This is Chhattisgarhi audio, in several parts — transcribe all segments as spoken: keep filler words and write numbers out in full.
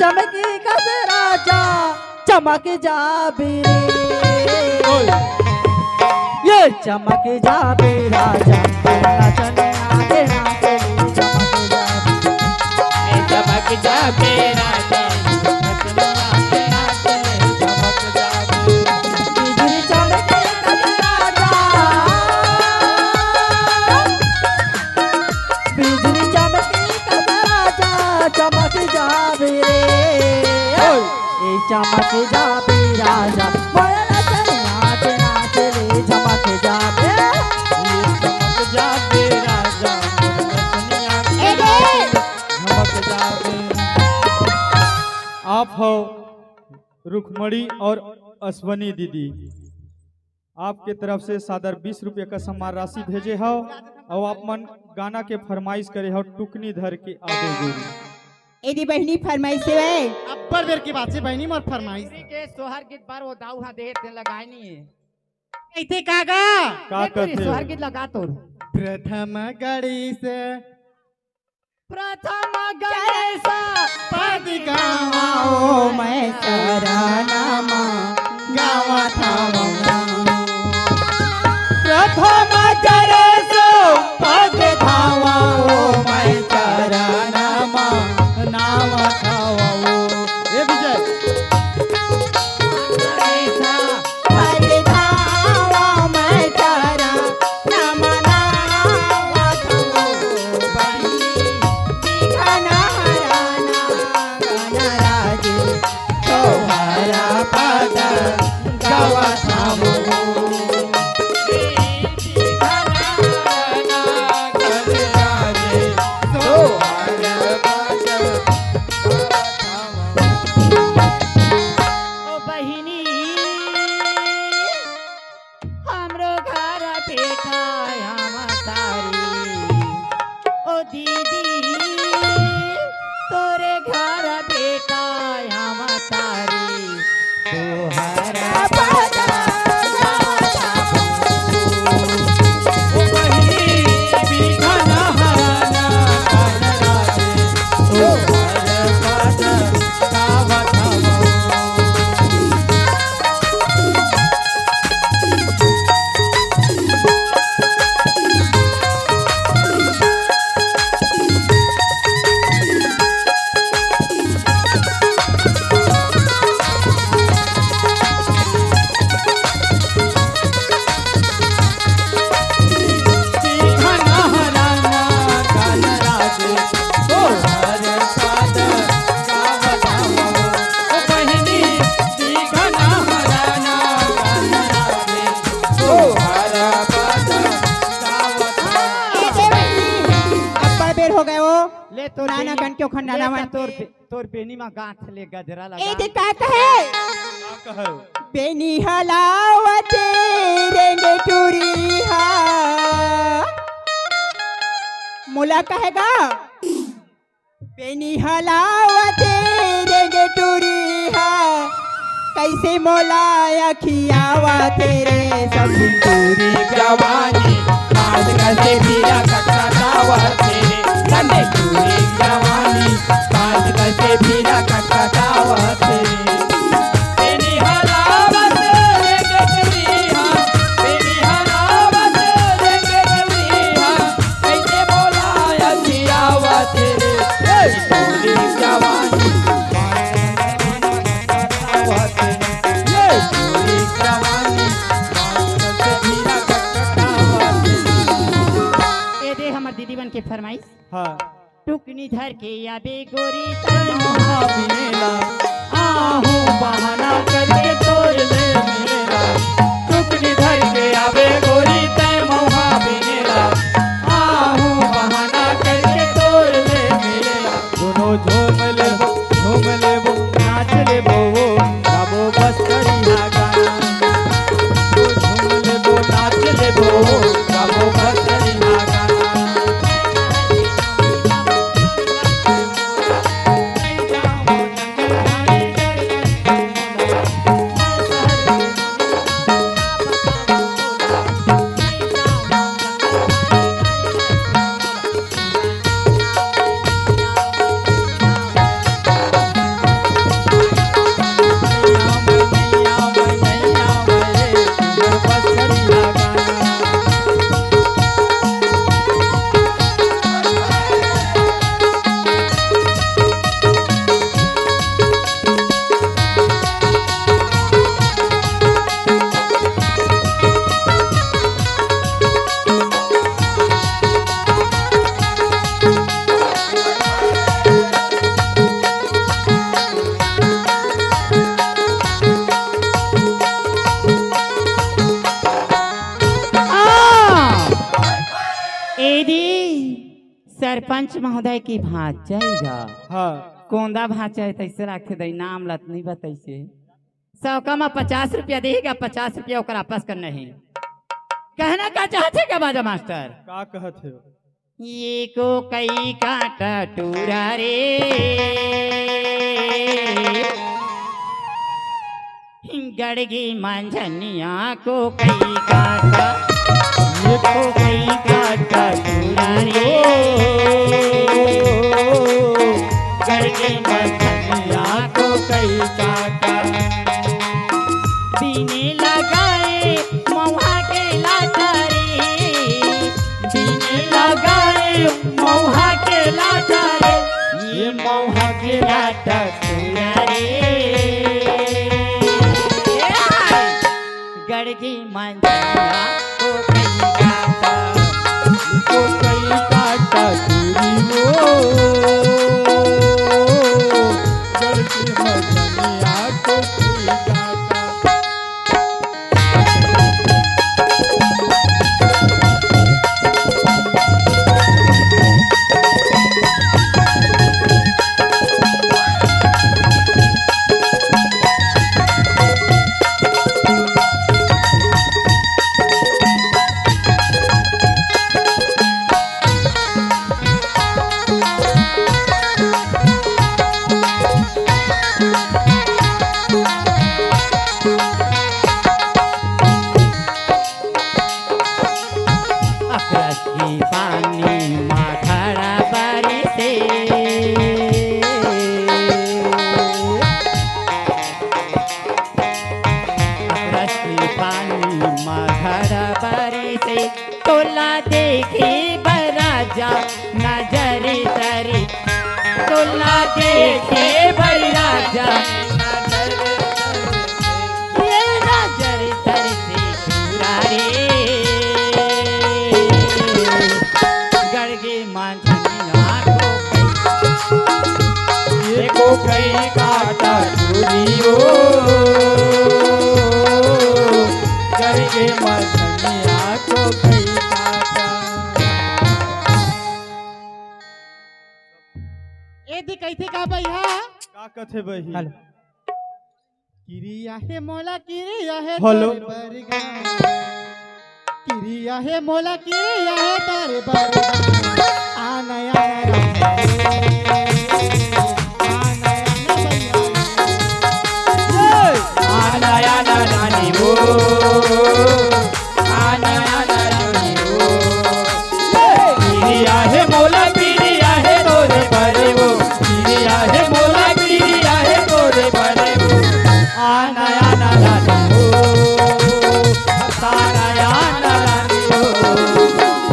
चमकी कस राजा, चमक जाबे रे। ओए। ये चमक जाबे राजा, नचनिया के नाच ले चमक जाबे। ये चमक जाबे राजा, नचनिया के नाच ले चमक जाबे। बिजुरी चमके कस राजा, बिजुरी चमके कस राजा, चमक जाबे रे। ओए। ए चमक जाबे राजा, मोर नचनिया के नाच ले चमक जाबे। ए चमक जाबे राजा, मोर नचनिया के ए रे। नाच ले चमक जाबे। आप हो रुक्मणी और अश्वनी दीदी, आपके तरफ से सादर बीस रुपये का सम्मान राशि भेजे हव और आप मन गाना के फरमाइश करे हव, टुकनी धर के आबे गोरी। एदी बहिनी फरमाइश हे। अब्बड़ बेर के बात हे बहिनी, मोर फरमाइश हे। के सोहर गीत बार वो दाऊ हा देहे ते लगाए नहीं है। कैसे कागा? का ये तोरी करते हो? सोहर गीत लगा तोर। प्रथम गणेश, प्रथम गणेश, पद गावा ओ मैं शरणमा, गावा था ममा। प्रथम गणेश, पद धावा ओ मैं शरणमा, नाम धावा ओ। ए विजय। ओ बहिनी, हमरो घर बेटा हम तारी। ओ दीदी, तोरे घर बेटा हम तारी। तोहरा पता अब्बड़ बेर हो गए वो। ले तोर पुराना बेनी, कन के ओखर ले नाना त मन। तोर बे-, तोर बेनी मा गांठ ले गजरा लगा। ए दे का कहे? का कहे? बेनी हलावते रेंगे टूरी हा। मोला कहेगा? बेनी हलावते रेंगे टूरी हा। कैसे मोला अखियावते रे सब टूरी जवानी। आज कैसे भीरा कटकटावत हे, संडे टूरी जवानी, आज कैसे भीरा कटकटावत हे। तेरी हलावत रे गजरिया, तेरी हलावत रे गजरिया, कैसे बोला अखियावत रे, ए, टूरी जवानी। ये टूरी जवानी, आज कैसे भीरा कटकटावत हे। ए दे हमर दीदी मन के फरमाइश। हाँ। टुकनी धर के आबे गोरी तन मोहा बिनेला, आहू बहाना करके तोर ले मिलेला। टुकनी धर के आबे गोरी तन मोहा बिनेला, आहू बहाना करके तोर ले मिलेला। दोनों झूम लेबो, झूम लेबो, नाच लेबो, वो गाबो बस करिया गाना। झूम लेबो, नाच लेबो, गाबो बस करिया गाना। सरपंच महोदय की भांचा हे गा। हाँ। कोंदा भांचा हे, तइसे राखे दई, नाम लत नहीं बतइसे। सौका म पचास रुपया देही गा, पचास रुपया ओकर आपस करना हे। कहना का चाहत हे गा बाजा मास्टर? का कहत हे? एको कई काटा टूरा रे, गड़गी मंझनिया को कई काटा, एको कई काटा टूरा रे, गड़गी मंझनिया को कई काटा। बिने लगाए मउहा के लाटा रे, बिने लगाए मउहा के लाटा रे, ये मउहा के लाटा टूरा रे। गड़गी मंझनिया को कई काटा, को कई काटा टूरी हो, गड़गी मंझनिया को कई काटा। अखरस की पानी मा घड़ा बरिसे। अखरस की पानी मा घड़ा बरिसे। तोला देखे बर राजा नजर तरी, तोला देखे बर राजा नजर तरी, ये नजर तरी से दूरा रे। गड़गे मंझनिया को कई, ये को कई काटा टूरी हो, गड़गे मंझनिया को कई काटा। ए दी कहिथे का बइहा? का कथे बही? हेलो। किरिया हे मोला, किरिया हे हेलो। तोरे बरगा। किरिया हे मोला, किरिया हे तोरे बरगा। आना, आना, आना। आना, आना, भैया। ए! आना, आना, रानी हो। आना, आना, रानी हो। ए, किरिया हे मोला, किरिया हे तोरे बरे हो। किरिया हे मोला, किरिया हे तोरे बरे हो। आना, आना, रानी हो। आना, आना, रानी हो।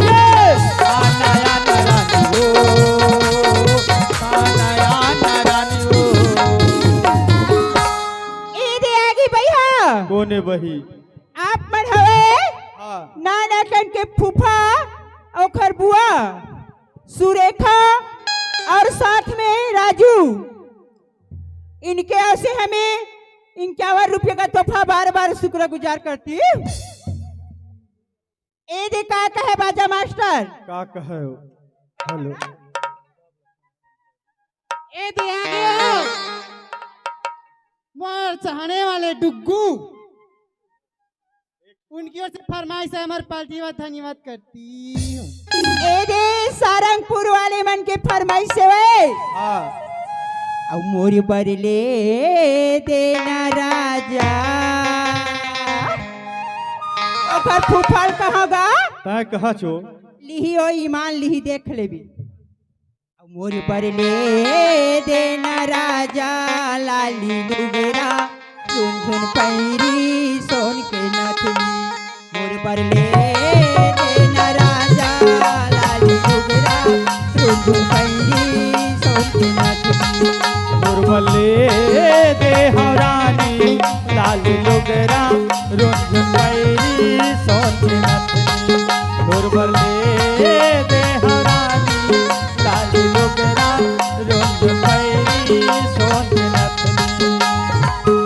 ए, आना, आना, रानी हो। आना, आना, रानी हो। ए दे आगे बइहा। कोने बही? आप मन हवे हाँ। नाना कन के फूफा, ओखर बुआ सुरेखा और साथ में राजू। इनके ओर से हमें इक्यावन रुपये का तोहफा, बार बार शुक्रगुजार करती। ए दे का कहे बाजा मास्टर? का कहे हो? हेलो। ए दे आ गयो। मोर चाहने वाले डुग्गू। उनकी ओर से फरमाइश है, हमारे पार्टी व धन्यवाद करती हूँ। ए दे सारंगपुर वाले मन के फरमाइश है वे। हाँ। अब मोर बर ले देना राजा। ओकर फूफल कहाँ गा? तैं कहाँ छो? लिही ओ ईमान लिही, देख लेबी। मोर बर ले देना राजा लाली लुगरा, झुनझुन पैरी सोन के नथनी। मोर बर ले देना राजा लाली लुगरा, झुनझुन पैरी सोन के नथनी। मोर बर ले दे हव रानी लाली लुगरा, झुनझुन पैरी सोन के नथनी। मोर बर ले दे हव रानी लाली लुगरा, झुनझुन पैरी सोन के नथनी।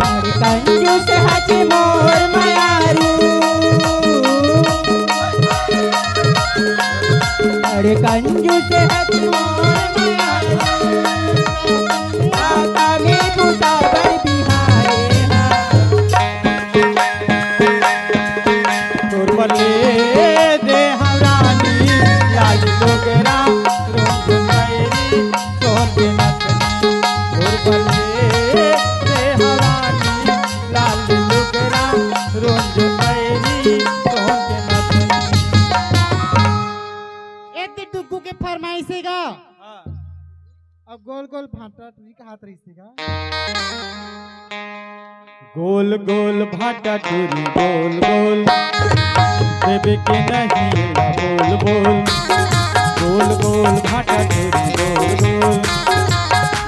अरे कंजूस हचे मोर मयारू, अरे कंजूस तोर बर ले दे हव रानी, लाल डोकरा, रोज बैरी, तोर के नथनी। तोर बर ले दे हव रानी, लाल डोकरा, रोज बैरी, तोर के नथनी। ए ते टुकू के फरमाइश हे गा। हाँ। अब गोल गोल भांटा टुरी कहात रहिस हे गा। गोल गोल भांटा टुरी गोल गोल, देबे के नहीं ला बोल बोल। गोल गोल भांटा टुरी गोल गोल,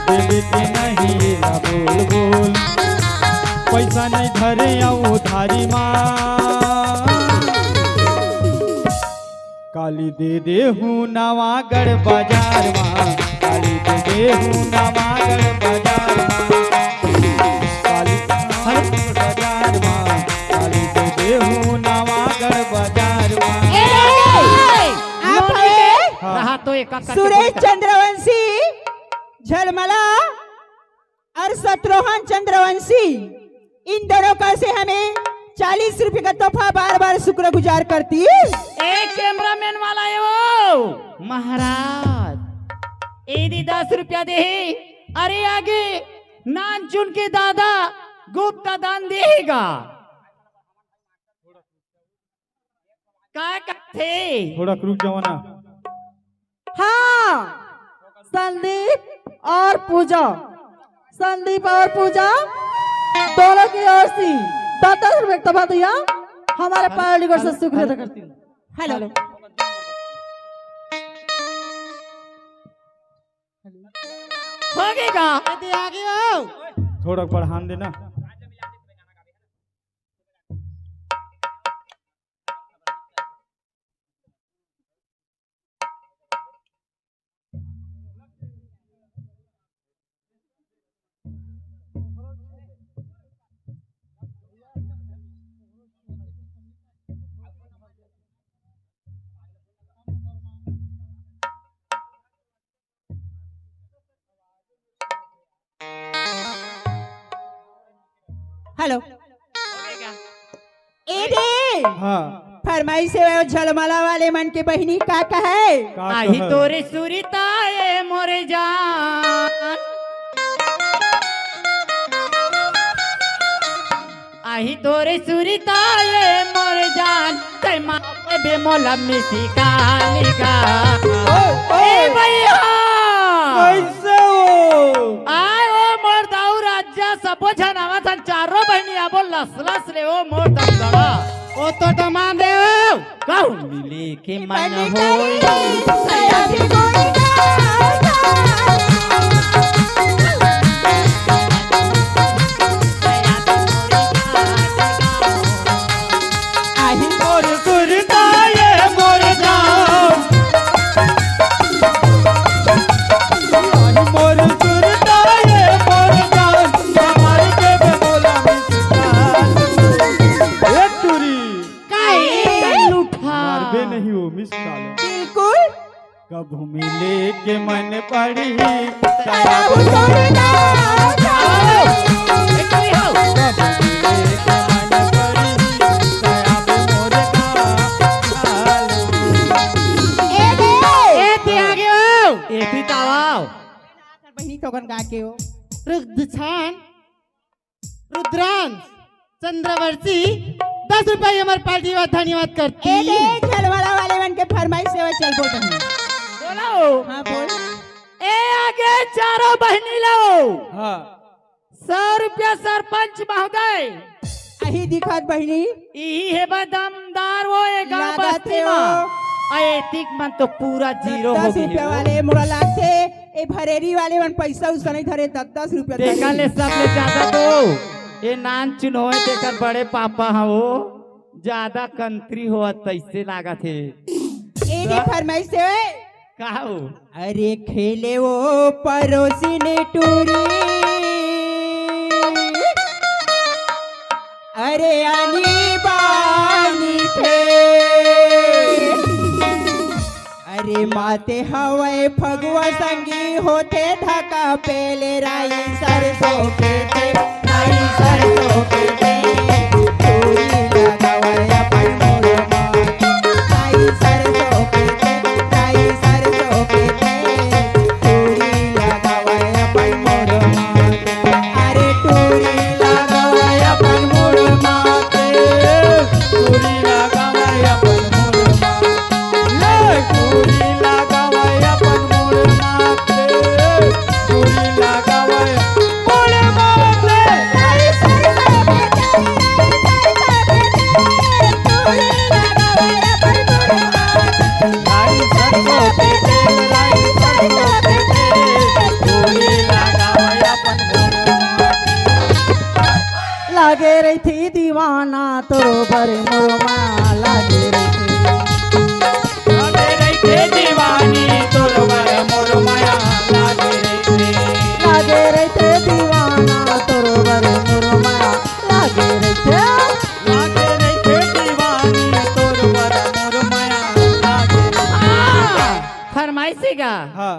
देबे के नहीं ला बोल बोल। पैसा नहीं धरे अउ उधारी मा, काली दे देहूं नवागढ़ बाजार मा, काली दे देहूं नवागढ़ बाजार मा, काली नवागढ़ बाजार मा, काली दे देहूं नवागढ़ बाजार मा। ए, ए, आप नोनी है? हाँ। रहा तो एक, एक करके सुरेश बोल कर। चंद्रवंशी, झलमला और शत्रुघ्न चंद्रवंशी, इन दोनों का से हमें चालीस रुपए का तोहफा बार बार शुक्रगुजार करती। ए कैमरामैन वाला, ए वो महाराज, ए दी दस रुपया दे। अरे आगे नानचुन के दादा गुप्ता दान देगा। का कथे? थोड़ा रुक जाओ ना। हाँ, संदीप और पूजा, संदीप और पूजा दोनों की ओर से दस दस रुपए का तोहफा दिया। हमारे पार्टी को से शुक्रिया अदा करती हूँ। हेलो। हो गई का? दे आगे आओ। थोड़ा बढ़ान देना। हेलो। ए दे। हाँ। फरमाइश हे वो झलमला वाले मन के बहिनी का कहे? का आही कहे? तोरे सुरता ए मोरे जान। आही तोरे सुरता ए मोर जान, तै मारे बे मोला मिसी काली का। ओ, ओ। ए भैया! कैसे हो? आय ओ मोर दाऊ राजा, सबो झन आवत हन, चारों बहिनी आबो लस लस ले ओ मोर दंदड़ा। ओ तो दमांद हे ओ। कहूँ मिले के मन होई। आही मोर सुरता ए मोर जान। आही मोर सुरता ए मोर जान। हमार के बोला मुस्कान। ए टूरी। काहे लूठा? मारबे नहीं हो, मिस कॉल। बिल्कुल। कभू मिले के मन पड़ही, तब तब तोर गाँव जाओ। कभू मिले के मन पड़ही, तब मोर गाँव जाओ। ए दे। ए ते आगे हो। ए ती तावाओ। बहिनी थोकन गा के हो। रुद्र छान। रुद्रांश चंद्रवंशी, दस रुपया हमर पार्टी वा धन्यवाद करती। ए दे, झलमला वाले मन के फरमाइश सेवा चल बोल बहिनी। बोलो। हाँ, बोल। ए आगे चारों बहिनी लो। हाँ। सौ रुपया सरपंच महोदय। अही दिखत बहिनी। इही हे बा दमदार वो ए गाँव लागत बस्ती हे मा। वो। आ एतिक मन तो पूरा जीरो हो दस गई रुपया हो। वाले मोला लागथे। ए भरेरी वाले मन पैसा उसा नहीं धरे, दस दस रुपया तेकर धरे। ले सबले ज्यादा तो ए नान चुनोय, तेकर बड़े पापा ह वो, ज्यादा कंत्री होवत तैसे लागत हे। ए रे फरमाइश हे। का हो? अरे खेले वो परोसी ने टूरी, अरे आनी बानी थे। अरे ए माते हवय फगुआ संगी होथे ढाका पेले राई सरसों के तेल, राई सरसों के तेल, चूड़ी लगावय अपन मोर माथे। राई सरसों के तेल, राई सरसों के तेल, चूड़ी लगावय अपन मोर माथे। अरे टूरी लगावय अपन मोर माथे, टूरी लगावय अपन मोर माथे, ले टूरी लगावय अपन मोर माथे, टूरी लगावय मोर माथे। लाई सरसों के तेल, लाई सरसों के तेल, टूरी लगावय अपन मोर माथे। लागे रहिथे दीवाना तोर बर मोर माया लागे रहिथे। लागे रहिथे दीवानी तोर बर मोर माया लागे रहिथे। लागे रहिथे दीवाना तोर बर मोर माया लागे रहिथे। लागे रहिथे दीवानी तोर बर मोर माया लागे रहिथे। हाँ, फरमाइशी गा। हाँ।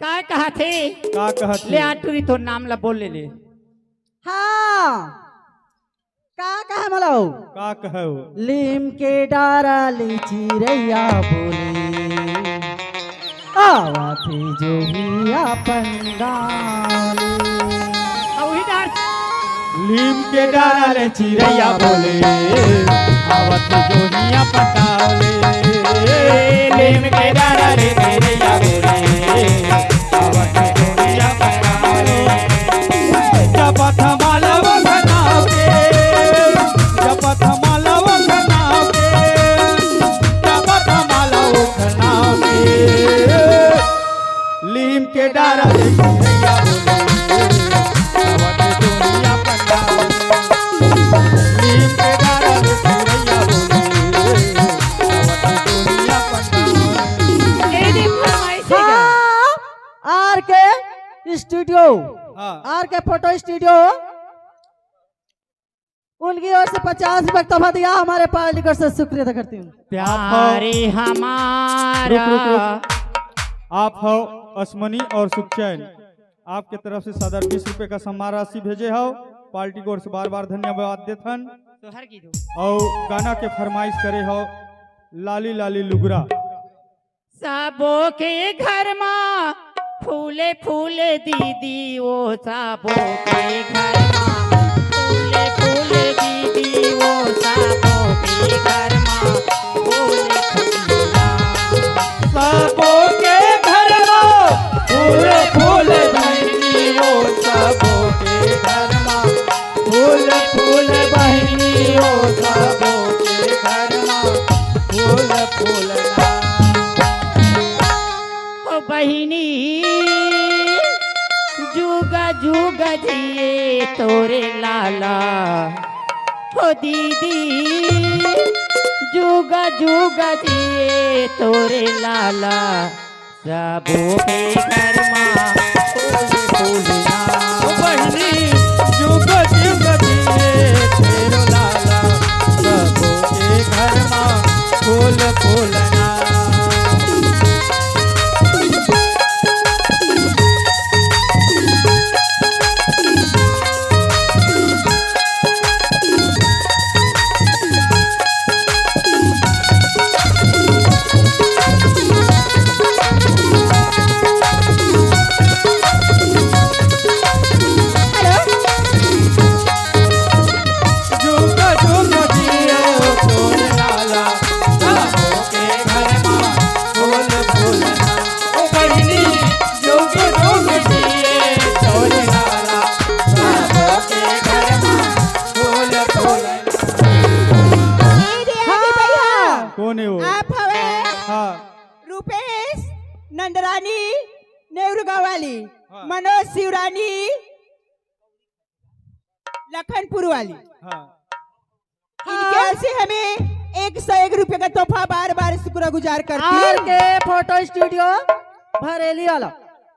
का कहत हे? का कहत ले हे? आ टूरी तोर नाम ला बोल ले ले। हाँ। का कहे मला हो? का कहे हो? लीम के डारा ले चिरैया बोले, आवत हे जोही अपन गाँव ले। आ, वही डार। लीम के डारा ले चिरैया बोले, आवत हे जोही अपन गाँव ले। लीम के डारा ले चिरैया बोले, आवत हे जोही अपन गाँव ले। जपत माला ओखना के, जपत माला ओखना के, जपत माला ओखना के। लीम के डारा ले चिरैया बोले, आवत हे जोही अपन गाँव ले। लीम के डारा ले चिरैया बोले, आवत हे जोही अपन गाँव ले। ए दे फरमाइशी गा। हाँ, आर के स्टूडियो। हाँ। आर के फोटो स्टूडियो। उनकी ओर से पचास रुपए का तोहफा दिया, हमारे पार्टी की ओर से शुक्रिया अदा करती हूँ। प्यारे हमारा। रुक, रुक, रुक। आप हो अश्मनी और सुखचैन, आपके तरफ से सादर बीस रुपए का सम्मान राशि भेजे हो। पार्टी की ओर से बार बार धन्यवाद देथन। और गाना के फरमाइश करे हो लाली लाली लुगरा। सबो के घर मा फूले फूले दीदी ओ, सबो के घर मा फूले फूले दीदी ओ, सबो के घर मा फूले फूले ना। सबो के घर मा फूले फूले बहिनी ओ, सबो के घर मा फूले फूले बहिनी ओ, सबो के घर मा फूले फूले ना। ओ बहिनी, जुग जुग जिए तोरे लाला। ओ दीदी, जुग जुग जिए तोरे लाला। सबो के घर मा फूल फूलना। ओ बहिनी, जुग जुग जिए तोरे लाला। सबो के घर मा फूल फूलना। ए रे, आगे भैया। हाँ। कौन है वो? आप हवे हाँ। रूपेश नंदरानी नेहरू गाँव वाली, हाँ। मनोज शिवरानी लखनपुर वाली। हाँ। इनके ओर से हमें एक सौ एक रुपए का तोहफा, बार बार शुक्रगुजार करती हूँ। आर के फोटो स्टूडियो भरेली वाला,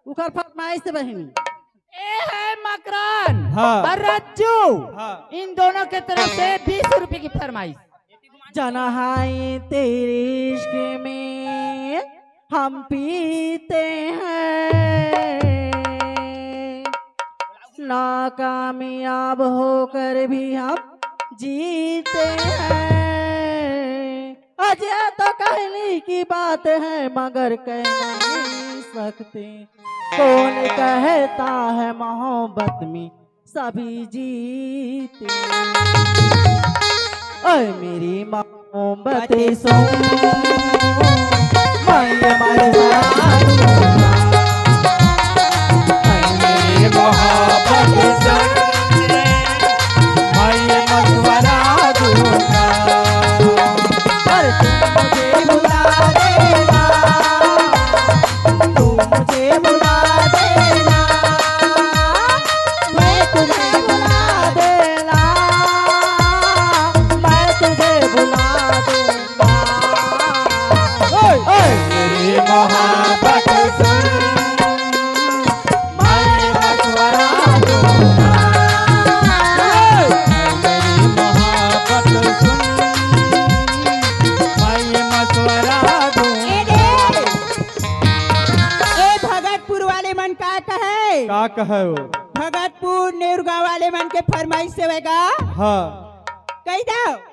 उखर फरमाइश से बहिनी। ए है मकरन हाँ। और रज्जू, हाँ। इन दोनों के तरफ से बीस रुपए की फरमाइश। जाना है तेरे इश्क में हम पीते हैं, नाकामयाब होकर भी हम जीते हैं। अजय तो कहने की बात है, मगर कह नहीं सकते। कौन कहता है मोहब्बत में सभी जीते? ओए मेरी मोहब्बत सुन, मैं ये मर जा दूंगा। ओए मेरी मोहब्बत सुन, मैं ये मशवरा दूंगा। अरे तू मुझे भुला देना, तू मुझे भुला देना, मैं तुझे भुला देना, मैं तुझे भुला दूंगा। ओए, ओए। मेरी मोहब्बत सुन, मैं मशवरा दूंगा। ओए। मेरी मोहब्बत सुन, मैं मशवरा दूंगा। ए दे। ए भगतपुर वाले मन का कहे? का कहे हो? भगतपुर नेहरू गांव वाले मन के फरमाइश से होएगा। हाँ। कही दो।